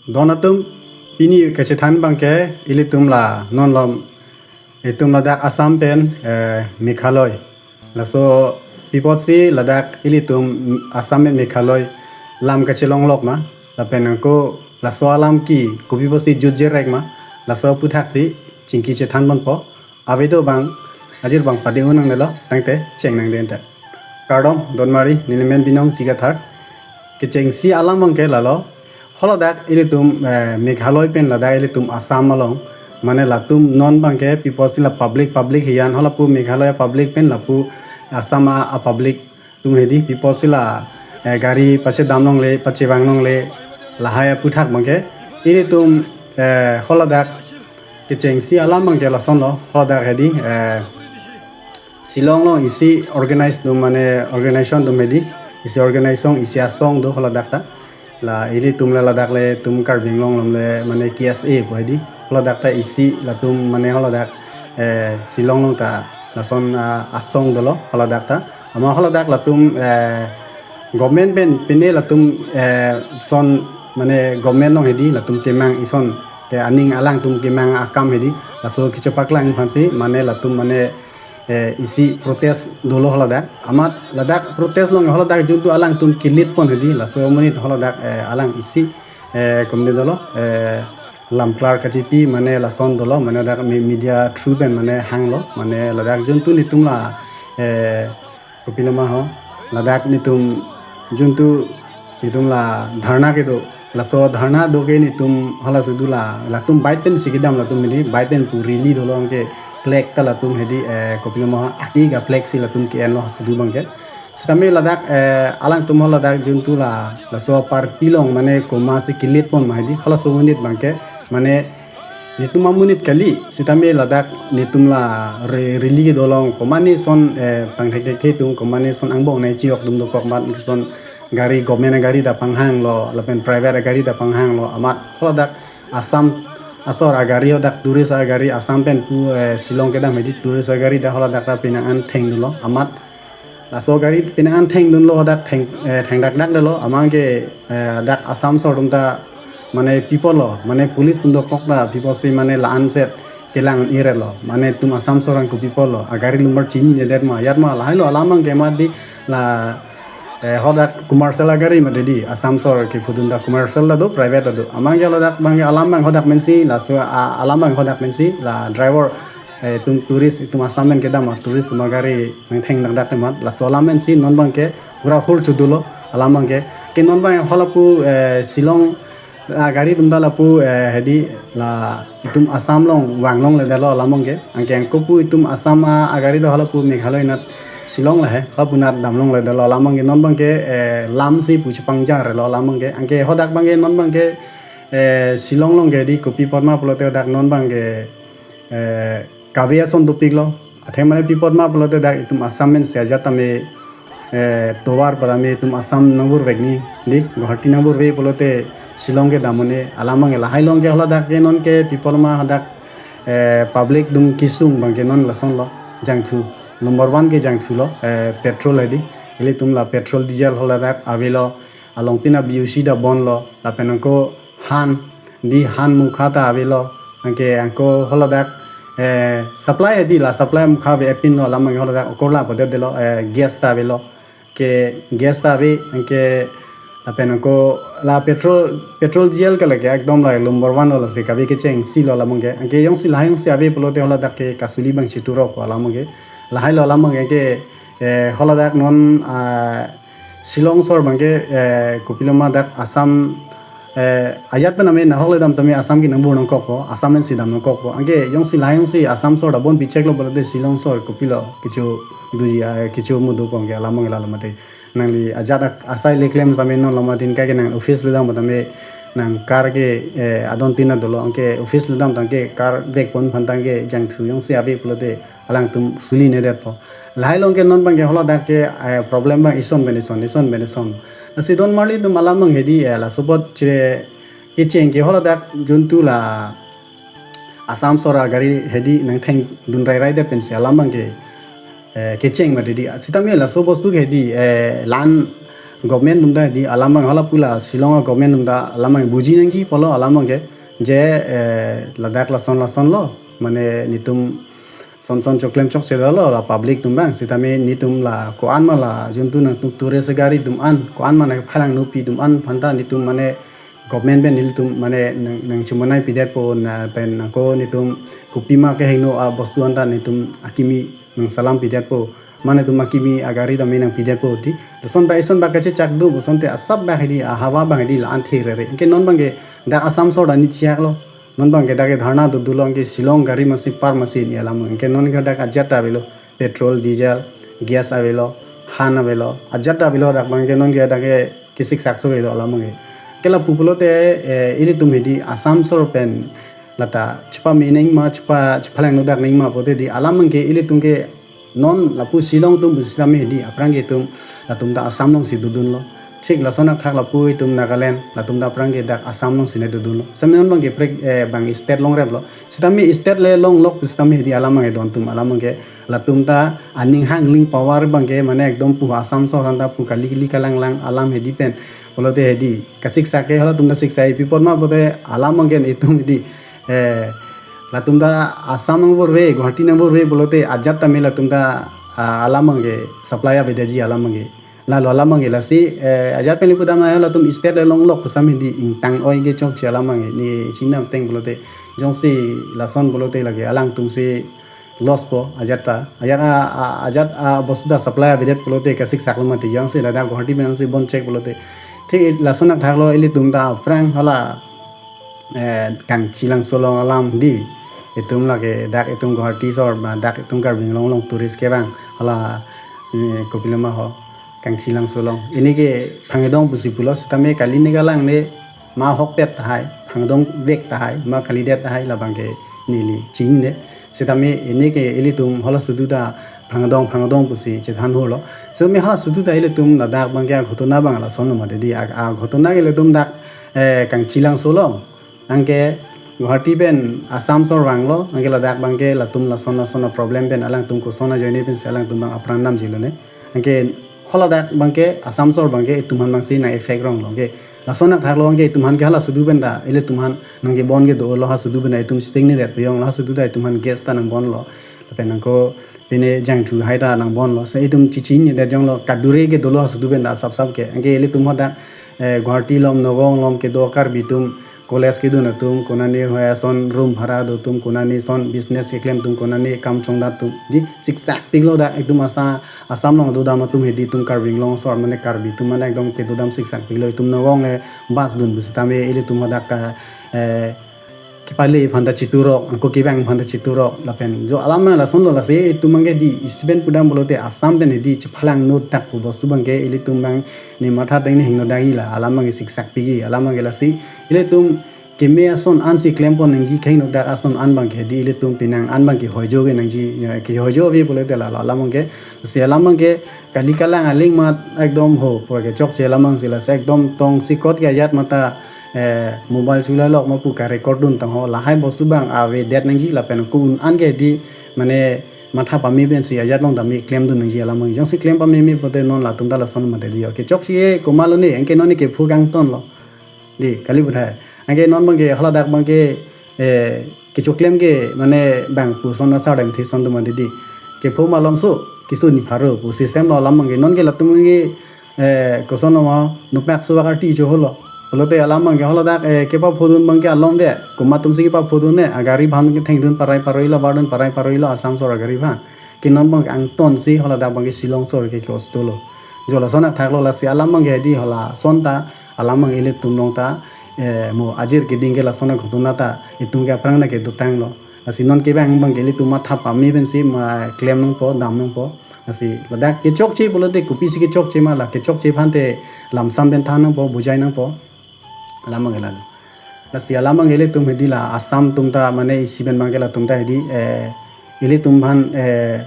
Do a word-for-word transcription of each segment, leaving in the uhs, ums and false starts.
Don atum, pini kachethan abangke ilitum la non lom, itum ladak Assam pen eh, Meghalaya. Laso pi apotsi ladak ilitum Assam pen Meghalaya lam kachelonglok ma, lapen ako laso alam ke kopi apotsi jutjerek ma, laso aputhaksi chingki chethan ponpo. Ave do abang, ajir abang padi-un nangnelo, tangte chengnang den ta. Kardom, donmari, nelimen Binong Tigathar. Kechengsi alam abangke lalo. Holadak ilitum eh, Meghalaya pen ladak ilitum Assam along. Mane latum non abangke pi apotsi la public public hiyan, holapu Meghalaya public pen lapu Assam a, a public atum hedi pi apotsi la eh, gari pachedam longle, pachevang longle, lahai aputhak abangke. Ilitum eh, holadak kechengsi alam abangke lasonlo, holadak hedi eh, Shillong along isi organize atum, mane organization atum hedi, isi organization, isi asong do holadak ta. La ilitum le ladak le itum Karbi Anglong along le mane K S A pu hedi. Holadak ta isi latum mane holadak eh, Shillong along ta lason ah, asong dolo holadak ta. Amat holadak latum eh, government pen pine latum eh, son mane government along hedi latum kemang ison te aning alangtum kemang akam hedi. Laso kechepaklang aphansi mane latum mane eh, isi protest dolo holadak. Amat ladak protest along holadak juntu alangtum kilit pon hedi, laso amonit holadak eh, alang isi eh, komde dolo eh, lamklar kachipi mane lason dolo, mane ladak me- media through pen mane hanglo, mane ladak juntu nitum la eh, kopiloma ho, ladak nitum juntu nitum la dharna kedo, laso dharna do ke nitum hala sudu la latum bike pensi kedam latum hedi, bike pen pu rally dolo, anke flag ta latum hedi eh, kopiloma ho, aki ga flag si latum ke-enlo sudu abangke. Sitame ladak eh, alangtum holadak juntu la laso party along mane komatsi kilit pon ma hedi, halaso amonit abangke mane nitum amonit kali, sitame ladak nitum la re- rally kedo along komatne son eh, pangthek thekthe atum, komatne son angbong nai chiyok atum dokok, amat son gari government agari ta panghanglo, lapen private agari ta panghanglo, amat holadak Assam asor agari, hodak tourist agari Assam pen pu eh, Shillong kedam hedi, tourist agari ta holadak ta penang an thengdunlo, amat laso gari penang an thengdunlo, hodak theng eh, thengdakdak dolo, amat ke eh, dak Assam sor atum ta mane pi apotlo, mane police atum dokok ta pi apotsi mane la-an set kelang-irlo, mane itum Assam sor an kopi apotlo, agari number chininedet ma, ajat ma, lahailo alam abangke amat di la eh, hodak commercial agari mate di, Assam sor kepu atum ta commercial ta do, private ta do, amat ke ladak abangke alam abang hodak pensi, laso a- alam abang hodak pensi la driver eh, itum tourist, itum Assam pen kedam a tourist atum agari nangthengdakdak amat, laso alam pensi non abangke pura hur chudulo alam abangke. Ke non abang halapu eh, Shillong agari atum ta lapu eh, hedi la itum Assam along vang longledetlo alam abangke. Anke ako pu itum Assam a- agari ta halapu Meghalaya anat Shillong lahe, halapu anat dam longledetlo alam abangke, non abangke eh, lamsi pu chepangjarlo alam abangke. Anke hodak abangke non abangke eh, Shillong along ke hedi kopi apot ma pulote hodak non abangke eh, kave ason dopiklo. Athe mane pi apot ma pulote dak itum Assam pensi ajat tame eh, tovar pada me itum Assam nangvurvekji, di Guwahati nangvurve pulote Shillong kedam un-e, alam abangke lahai along ke holadak ke non ke pi apot ma hadak eh, public atum kesung abangke non lasonlo, jangthu, number one ke jangthulo eh, petrol hedi, ilitum la petrol diesel holadak avelo, along pina B U C ta bonlo, lapen ako han, di han mukha ta avelo, anke ako holadak eh, supply hedi, la supply mukha ave epinlo, alam abangke holadak okorla bodedetlo eh, gas ta avelo, ke gas ta ave, anke lapen ako la petrol, petrol diesel ke lake ekdom la number one lo, lasi kave kechengsi lo alam abangke. Anke jongsi lahai jongsi ave pulote holadak ke kasuli abang chiturok alam abangke. Lahailo alam abangke ke eh, holadak non ah, Shillong sor abangke eh, kopiloma dak Assam eh, ajat pen ame nahokledam tame Assam ke nangvur nangkokpo, Assam pensi dam nangkokpo. Anke jongsi lahai jongsi Assam sor ta bon bicheklo pulote Shillong sor kopilo kecho doji, ah, kecho mudo abangke alam abangke lalo mate. Nangli ajat ak- asai le klem tame non lama din ka ke nang office ledam tame nang car ke eh, adon tin adolo, anke office ledam tangke car vekpon aphan tangke jangthu jongsi ave pulote alangtum sulinedetpo. Lahai along ke non abangke holadak ke eh, problem abang ison pen ison, ison pen ison. Lasi donmarli atum alam abang hedi eh, laso apot chire kecheng ke holadak juntu la Assam sor agari hedi nangthengdun rairaidet pensi alam abangke eh, kecheng mati di. Sitame laso bostu ke hedi eh, la-an government atum ta hedi alam abang hala pu la Shillong a-government atum ta alam abang buji nangji pulo alam abang ke je, eh, ladak lason lason lo, mane netum son son choklem chokche lo la public atum abang, sitame netum la ko-an ma la juntu nangtum tourist gari atum an, ko-an ma nangphalang nopi atum an aphan ta netum mane government pen nelitum mane nang, nangchimonai pidetpo, lapen nangko netum kopima kehingno abostu an ta netum akimi nangsalam pidetpo, mane netum akimi agari tame nangpidetpo ti. Lason ba ison ba kachechak do, lason te asap ba hedi, ahawa ba hedi la-an the rere. Anke non abang ke dak Assam sor ta nechak lo. Non abang ke dak ke dharna do dolo, anke Shillong gari masi par masi ni alam. Anke non ke dak ajat ta avelo, petrol, diesel, gas avelo, han avelo, ajat ta avelo, dak abang ke non ke dak ke kesiksak so avelo alam abang ke. Ke lapu pulote, eh, ilitum hedi Assam sor pen lata chepame nangma, chepa, chephalang nodak nangma pulote hedi alam abang ke ilitum ke non lapu Shillong atum pusitame hedi aphrang ke itum latum ta Assam alongsi dodunlo. Thik lason athak lapu itum Nagaland, latum ta aphrang ke dak Assam alongsi ne dodunlo. Sitame non abang ke prek, eh, bang state longrep lo. Sitame state le longlok pusitame hedi alam abang ke don atum alam abang ke latum ta aning hangling power abang ke mane ekdom pu Assam sor aphan ta pu kali kali kalang lang alam hedi pen pulote hedi kasiksak ke halatum ta siksak pi apot ma pulote alam abang ke itum hedi, eh, latum ta Assam nangvurve, Guwahati nangvurve pulote ajat tame latum ta, ah, alam abang ke supply avedaji alam abang ke. Lalo alam abang ke lasi, eh, ajat pen le pudam ayo latum state le longlok pusitame hedi ingtang oi ke chokche alam abang ke ne chinam teng pulote. Jongsi lason pulote lake alangtum si loss po, ajat ta. Ajat a, a, ajat abostu ta supply avedet pulote kasiksak lo mati, jongsi ladak Guwahati pen si bon chek pulote. Thik lason athak lo ilitum ta aphrang hala, eh, Kangchilangso along alam hedi. Itum lake dak itum Guwahati sor ba dak itum Karbi Anglong along tourist kevang hala, eh, kopiloma ho Kangchilangso along. Ini ke Phangdong pusi pulo, sitame kali ne kalang ne, ma hokpet tahai, Phangdong vek tahai, ma kalidet tahai labang ke neli chinine. Sitame ini ke ilitum hala sudu ta Phangdong Phangdong pusi chethan holo. Sitame hala sudu ta ilitum ladak abang ke aghotona abang lason lo mati hedi, a, aghotona ke ilitum dak, eh, Kangchilangso along. Anke Guwahati pen Assam sor vanglo, anke ladak abang ke latum lason lason a-problem pen alangtum koson ajoine pensi alangtum abang apran damjilo ne. Anke haladak abang ke Assam sor abang ke itum aphan abang si nang effect rong lo. Anke lason athak lo, anke itum aphan ke hala sudu pen ta ilitum aphan nangkebon ke dolo, ha sudu pen ta itum siteng ni det peyong lo, ha sudu ta itum aphan gas ta nangbon lo. Lapen nangko pine jangthu hai ta nangbon lo. Si itum chichin ni det jong lo, kadure ke dolo ha sudu pen ta asap sap ke. Anke ilitum hadak, eh, Guwahati along Nagaon along kedo Karbi atum, college kedun atum, konane hoi ason room bhara do atum, konane son business keklem atum, konane kam chongdat atum. Hedi siksak piklo dak itum asa Assam along dodam atum hedi itum Karbi Anglong sor mane Karbi atum mane ekdom kedodam siksak piklo, itum Nagaon le bus dun pusitame ilitum hadak ka, eh, kepale aphan ta chiturok, angko kevang aphan ta chiturok, lapen jo alam lason lo, lasi itum abang ke hedi student pudam pulote Assam pen hedi chephalang nodak pu bostu abang ke ilitum abang ne matha teng ne hingno dagi la, alam abang ke siksak pikji, alam abang ke lasi ilitum keme ason an si klempon nangji, khei nodak ason an abang ke hedi ilitum penang an abang ke hoijo ke nangji, ya, ke hoijo ave pulote la, la alam abang ke, lasi alam abang ke kali kalang aling mat ekdom ho pura ke chokche alam abang si, lasi ekdom tong sikot ke ajat mata, eh, mobile chulai lok ma pu ka-record dun tang ho, lahai bostu abang avedet nangji lapen ko-an ke hedi mane matha pame pensi ajat along tame klem dun nangji alam abang. Jongsi klem pameme pulote non latum ta lason mati hedi, kechokche komat lo ne, anke non ne kepho kangton lo. Hedi, kali puthot. Anke non abang ke haladak abang ke, eh, kechoklem ke mane bang puson asar dam thi son do mati hedi. Kepho malomso, keso ni pharo pu system lo alam abang ke. Non ke latum ke, eh, koson lo ma, nupak suwak arti cho holo. Pulote alam abang ke haladak, eh, kepaphodun abang ke alom de. Komat atum si kepaphodun ne, agari aphan ke thengdun parai paroi lo, vardun parai paroi lo, Assam sor agari aphan. Ke non abang ke angton si haladak abang ke Shillong sor ke kosto lo. Jo lason athak lo, lasi alam abang ke hedi halason ta, alam abang ilitum along ta, eh, mo ajir keding ke lason aghotona ta itum ke aphrang ta kedotang lo. Lasi non kevang abang ke ilitum matha pame pensi ma klem nangpo, dam nangpo. Lasi ladak kechokche pulote kopisi kechokche ma, la kechokche aphan te lamsam pen than nangpo, bujai nangpo. Alam abang ke lalo. Lasi alam abang ke ilitum hedi la Assam atum ta mane isi pen abang ke latum ta hedi, eh, ilitum aphan, eh,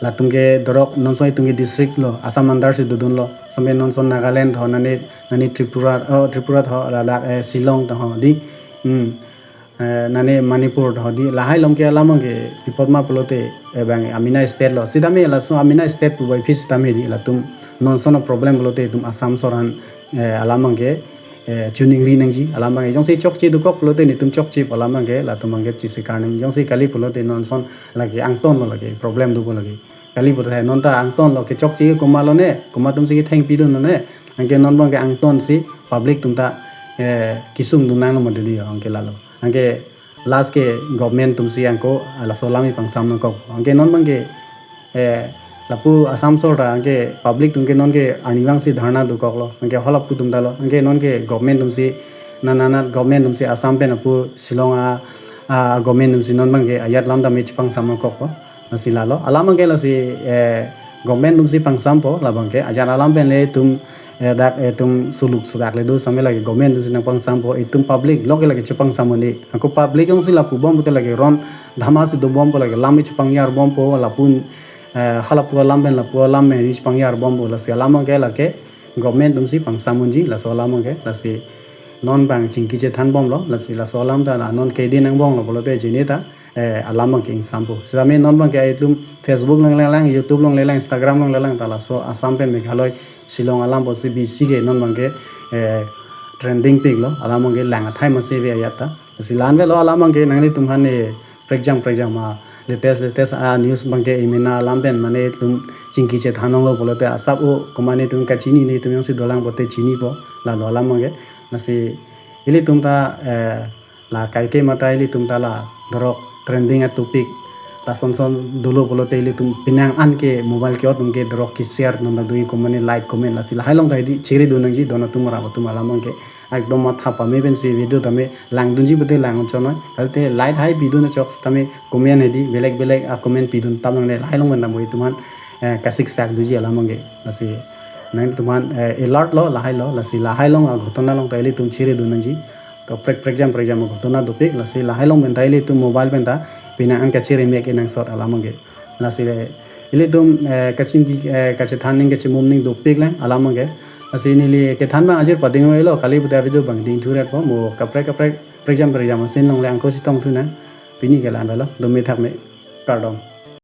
latum ke dorok non son itum ke district lo, Assam under si dodun lo. Sampe non son Nagaland ho, nane, nane Tripura, oh, Tripura ho, ladak, eh, Shillong ta ho hedi. Hmm. Eh, nane Manipur ta ho hedi. Lahai along ke alam abang ke pi apot ma pulote, eh, bang amina state lo. Sitame laso amina state pu bai phi sitame hedi latum Non ason a-problem pulote itum Assam sorkar aphan, eh, alam abangke, eh, choningri nangji, alam abangke jongsi chokche dokok pulote netum chokche pu alam abangke, latum abangke chesakar nang, jongsi kali pulote non ason lake angton lo lake, problem dopo lake. Kali pulote non ta angton lo, kechokche komat lo ne, komat atumsi ketheng pidun lo ne, anke non abangke angton si public atum ta, eh, kesung dun nanglo mati di, anke lalo. Anke last ke government atumsi anke, ah, laso alam pangsam nangkok. Anke non abangke, eh, lapu Assam sorkar ta anke public atum ke non ke arnivang si dharna dokok lo. Anke halapu atum ta lo. Anke non ke government atumsi, na, na, na, government atumsi Assam pen lapu Shillong a, a, government atumsi non abangke ajat alam ta me chepangsam nangkok lo. Lasi lalo. Alam abangke lasi, eh, government atumsi pangsampo, labangke ajat alam pen le itum, eh, dak, eh, itum suluk sudak le do same lake government atumsi nangpangsampo, itum public lo ke lake chepangsam un-e. Anke public jongsi lapu bom pulote lake ron dhama si dobompo, lake alam chepangyar bompo, lapun, eh, halapu alam pen lapu alam pen chepangyar bompo, lasi alam abangke lake government atumsi pangsam unji, laso alam abangke, lasi non abang chingki chethan bomlo, lasi laso alam ta la non kedi nang bom lo pulote chini ta, eh, alam abangke ingsampo. Sitame non abangke itum Facebook along le lang, YouTube along le lang, Instagram along le lang, ta laso Assam pen Meghalaya Shillong alam pusi bisi ke non abangke, eh, trending pik lo, alam abangke lang athai masi ave ajat ta. Lasi la-an avelo alam abangke nanglitum aphan, eh, prekjam prekjam a latest latest a news abangke imena alam pen mane itum chingki chethan longlo pulote asap o komat netum kachini netum jongsi dolang pulote chinipo, lalo alam abangke. Lasi ilitum ta, eh, la kaike mata ilitum ta la dorok trending a-topic lason son dolo pulote ilitum penang an ke mobile ke-ot atum ke dorok ke-share non ta do-i, komat ne like comment, lasi lahai along ta hedi chere dun nangji, don atum rap atum alam abangke ekdom matha pame pensi video tame langdunji pulote lang chonoi. Kalite like hai pidun chok sitame comment hedi belek belek a-comment pidun tam nangne, lahai along pen ta mo itum aphan, eh, kasiksak doji alam abangke. Lasi nangtum aphan, eh, alert lo, lahai lo, lasi lahai along a-ghotona along ta ilitum chere dun nangji. To prek prekjam prekjam a-ghotona dopik, lasi lahai along pen ta ilitum mobile pen ta penang an kachere mek kenangsot alam abangke. Lasi le ilitum, eh, kachingki, eh, kachethan ning kachemum ning dopik lang alam abangke. Lasi neli kethan abang ajir pading oi lo, kali pulote video abang ding thuret po, mo kaprek kaprek prekjam prekjam asin along le angko chetong thu nang. Pini ke la-an avelo, dome thakme, kardom.